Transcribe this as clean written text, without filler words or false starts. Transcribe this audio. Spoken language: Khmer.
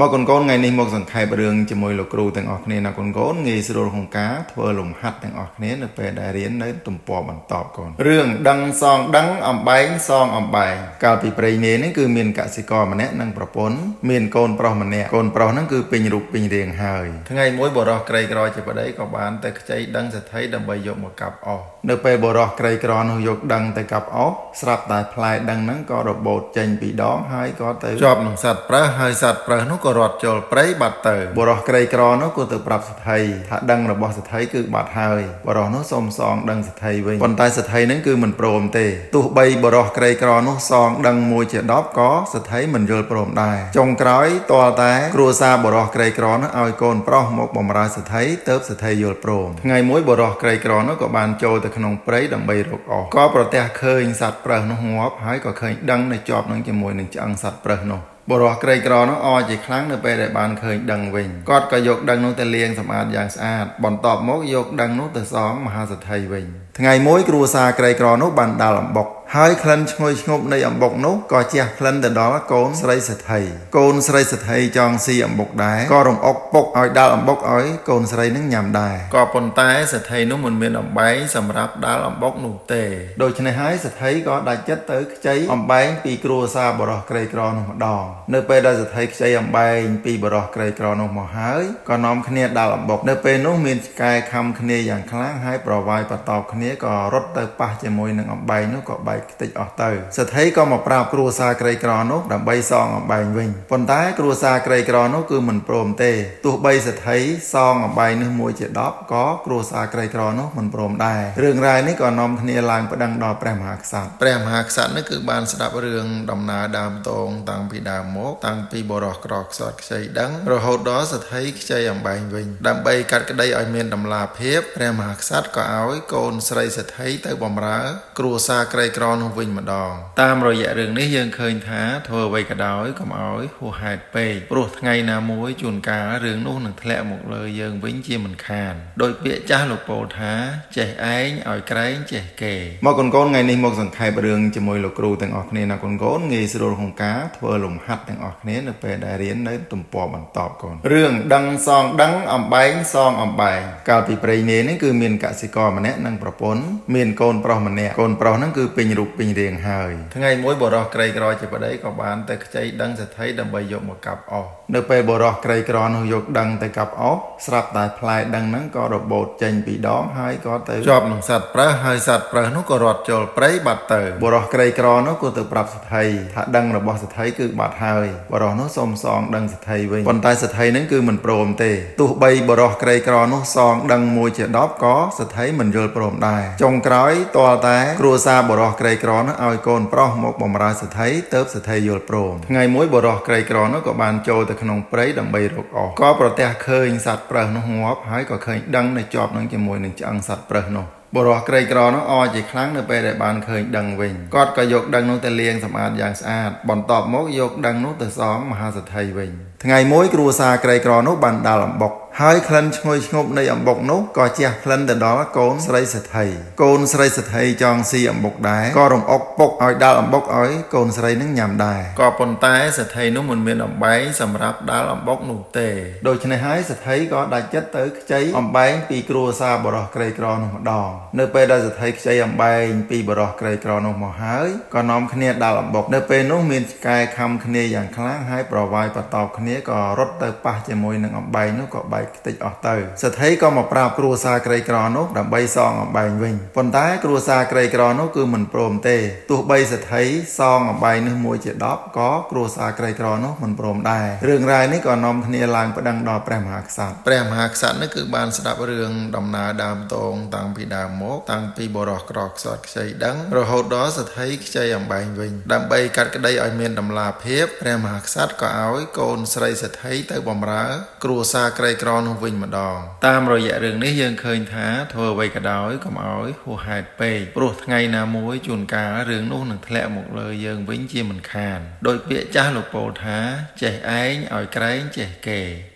មកកូនកូនថ្ងៃនេះមកសង្ខេបរឿងជាមួយលោកគ្រូទាំងអស់គ្នាណាកូនកូនងាយស្រួលក្នុងការធ្វើលំហាត់ទាំងអស់គ្នានៅពេលដែលរៀននៅទំព័របន្តកូនរឿងដឹងសងដឹងអំបែងសងអំបែងកាលពីព្រេងនាយនេះគឺមានកសិករម្នាក់និងប្រពន្ធមានកូនប្រុសម្នាក់កូនប្រុសហ្នឹងគឺពេញរូបពេញរាងហើយថ្ងៃមួយបុរសក្រីក្រជាប្តីក៏បានទៅខ្ចីដឹងសេដ្ឋីដើម្បីយកមកកាប់អស់នៅពេលបុរសក្រីក្រនោះយកដឹងទៅកាប់អស់ស្រាប់តែផ្លែដឹងហ្នឹងក៏របូតចេញពីដងហើយក៏ទៅជាប់នឹងសត្វប្រើសហើយសត្វប្រើសនោះក៏រត់ចូលព្រៃបាត់ទៅបុរសក្រីក្រនោះក៏ទៅប្រាប់សេដ្ឋីថាដឹងរបស់សេដ្ឋីគឺបាត់ហើយបុរសនោះសូមសងដឹងសេដ្ឋីវិញប៉ុន្តែសេដ្ឋីហ្នឹងគឺមិនព្រមទេទោះបីបុរសក្រីក្រនោះសងដឹង1ជា10ក៏សេដ្ឋីមិនយល់ព្រមដែរចុងក្រោយទាល់តែគ្រួសារបុរសក្រីក្រនោះឲ្យកូនប្រុសមកបម្រើសេដ្ឋីទៅសេដ្ឋីយល់ព្រមថ្ងៃមួយបុរសក្រីក្រនោះក៏បានចូលទៅក្នុងព្រៃដើម្បីរកអស់ក៏ប្រទះឃើញសត្វប្រើសនោះងាប់ហើយក៏ឃើញដឹងនៅជាប់នឹងជាមួយនឹងឆ្អឹងសត្វប្រើសនោះបុរសក្រីក្រនោះអរជាខ្លាំងនៅពេលដែលបានឃើញដឹងវិញគាត់ក៏យកដឹងនោះទៅលាងសម្អាតយ៉ាងស្អាតបន្ទាប់មកយកដឹងនោះទៅសងមហាសេដ្ឋីវិញថ្ងៃមួយគ្រួសារក្រីក្រនោះបានដាល់អំបុកហើយក្លិនឈ្ងុយឈ្ងប់នៃអំបុកនោះក៏ជះក្លិនទៅដល់កូនស្រីសេដ្ឋីកូនស្រីសេដ្ឋីចង់ស៊ីអំបុកដែរក៏រំអុកពុកឲ្យដាល់អំបុកឲ្យកូនស្រីនឹងញ៉ាំដែរក៏ប៉ុន្តែសេដ្ឋីនោះមិនមានអំបែងសម្រាប់ដាល់អំបុកនោះទេដូច្នេះហើយសេដ្ឋីក៏ដាច់ចិត្តទៅខ្ចីអំបែងពីគ្រួសារបុរសក្រីក្រនោះម្ដងនៅពេលដែលសេដ្ឋីខ្ចីអំបែងពីបុរសក្រីក្រនោះមកហើយក៏នាំគ្នាដាល់អំបុកនៅពេលនោះមានឆ្កែខំគ្នាយ៉ាងខ្លាំងហើយប្រវាយបតោគ្នាក៏រត់ទៅប៉ះជាមួយនឹងអំបែងនោះក៏បែកខ្ទេចអស់ទៅសេដ្ឋីក៏មកប្រាប់គ្រួសារក្រីក្រនោះដើម្បីសងអំបែងវិញប៉ុន្តែគ្រួសារក្រីក្រនោះគឺមិនព្រមទេទោះបីសេដ្ឋីសងអំបែងនោះ1ជា10ក៏គ្រួសារក្រីក្រនោះមិនព្រមដែររឿងរ៉ាវនេះក៏នាំគ្នាឡើងប្តឹងដល់ព្រះមហាក្សត្រព្រះមហាក្សត្រនេះគឺបានស្ដាប់រឿងដំណើរដើមតងតាំងពីដើមមកតាំងពីបុរសក្រខ្សត់ខ្ចីដឹងរហូតដល់សេដ្ឋីខ្ចីអំបែងវិញដើម្បីកាត់ក្តីឲ្យមានតម្លាភាពព្រះមហាក្សត្រក៏ឲ្យកូនស្រីសេដ្ឋីទៅបម្រើគ្រួសារក្រីក្រនោះវិញម្ដងតាមរយៈរឿងនេះយើងឃើញថាធ្វើអ្វីក៏ដោយកុំឲ្យហួសហេតុពេកព្រោះថ្ងៃណាមួយជួនកាលរឿងនោះនឹងធ្លាក់មកលើយើងវិញជាមិនខានដោយពាក្យចាស់លោកពោលថាចេះឯងឲ្យក្រែងចេះគេមកកូនកូនថ្ងៃនេះមកសង្ខេបរឿងជាមួយលោកគ្រូទាំងអស់គ្នាណាកូនកូនងាយស្រួលក្នុងការធ្វើលំហាត់ទាំងអស់គ្នានៅពេលដែលរៀននៅទំព័របន្តកូនរឿងដឹងសងដឹងអំបែងសងអំបែងកាលពីព្រេងនាយនេះគឺមានកសិករម្នាក់និងប្រពន្ធមានកូនប្រុសម្នាក់កូនប្រុសហ្នឹងគឺពេញរូបពេញរាងហើយថ្ងៃមួយបុរសក្រីក្រជាប្តីក៏បានទៅខ្ចីដឹងសេដ្ឋីដើម្បីយកមកកាប់អស់នៅពេលបុរសក្រីក្រនោះយកដឹងទៅកាប់អស់ស្រាប់តែផ្លែដឹងហ្នឹងក៏របូតចេញពីដងហើយក៏ទៅជាប់នឹងសត្វប្រើសហើយសត្វប្រើសនោះក៏រត់ចូលព្រៃបាត់ទៅបុរសក្រីក្រនោះក៏ទៅប្រាប់សេដ្ឋីថាដឹងរបស់សេដ្ឋីគឺបាត់ហើយបុរសនោះសូមសងដឹងសេដ្ឋីវិញប៉ុន្តែសេដ្ឋីហ្នឹងគឺមិនព្រមទេទោះបីបុរសក្រីក្រនោះសងដឹង1ជា10ក៏សេដ្ឋីមិនយល់ព្រមដែរចុងក្រោយទាល់តែគ្រួសារបុរសក្រីក្រនោះឲ្យកូនប្រុសមកបម្រើសេដ្ឋីទៅសេដ្ឋីយល់ព្រមថ្ងៃមួយបុរសក្រីក្រនោះក៏បានចូលទៅក្នុងព្រៃដើម្បីរកអស់ក៏ប្រទះឃើញសត្វប្រើសនោះងាប់ហើយក៏ឃើញដឹងនៅជាប់នឹងជាមួយនឹងឆ្អឹងសត្វប្រើសនោះបុរសក្រីក្រនោះអរជាខ្លាំងនៅពេលដែលបានឃើញដឹងវិញគាត់ក៏យកដឹងនោះទៅលាងសម្អាតយ៉ាងស្អាតបន្ទាប់មកយកដឹងនោះទៅសងមហាសេដ្ឋីវិញថ្ងៃមួយគ្រួសារក្រីក្រនោះបានដាល់អំបុកហើយក្លិនឈ្ងុយឈ្ងប់នៃអំបុកនោះក៏ជះក្លិនទៅដល់កូនស្រីសេដ្ឋីកូនស្រីសេដ្ឋីចង់ស៊ីអំបុកដែរក៏រំអុកពុកឲ្យដាល់អំបុកឲ្យកូនស្រីនឹងញ៉ាំដែរក៏ប៉ុន្តែសេដ្ឋីនោះមិនមានអំបែងសម្រាប់ដាល់អំបុកនោះទេដូច្នេះហើយសេដ្ឋីក៏ដាច់ចិត្តទៅខ្ចីអំបែងពីគ្រួសារបុរសក្រីក្រនោះម្ដងនៅពេលដែលសេដ្ឋីខ្ចីអំបែងពីបុរសក្រីក្រនោះមកហើយក៏នាំគ្នាដាល់អំបុកនៅពេលនោះមានឆ្កែខំគ្នាយ៉ាងខ្លាំងហើយប្រវាយបតោគ្នាក៏រត់ទៅប៉ះជាមួយនឹងអំបែងនោះក៏បែកខ្ទេចអស់ទៅសេដ្ឋីក៏មកប្រាប់គ្រួសារក្រីក្រនោះដើម្បីសងអំបែងវិញប៉ុន្តែគ្រួសារក្រីក្រនោះគឺមិនព្រមទេទោះបីសេដ្ឋីសងអំបែងនោះ1ជា10ក៏គ្រួសារក្រីក្រនោះមិនព្រមដែររឿងរ៉ាវនេះក៏នាំគ្នាឡើងប្តឹងដល់ព្រះមហាក្សត្រព្រះមហាក្សត្រនេះគឺបានស្ដាប់រឿងដំណើរដើមតងតាំងពីដើមមកតាំងពីបុរសក្រខ្សត់ខ្ចីដឹងរហូតដល់សេដ្ឋីខ្ចីអំបែងវិញដើម្បីកាត់ក្តីឲ្យមានតម្លាភាពព្រះមហាក្សត្រក៏ឲ្យកូនស្រីសេដ្ឋីទៅបម្រើគ្រួសារក្រីក្រនោះវិញម្ដងតាមរយៈរឿងនេះយើងឃើញថាធ្វើអ្វីក៏ដោយកុំឲ្យហួសហេតុពេកព្រោះថ្ងៃណាមួយជួនកាលរឿងនោះនឹងធ្លាក់មកលើយើងវិញជាមិនខានដោយពាក្យចាស់លោកពោលថាចេះឯងឲ្យក្រែងចេះគេ។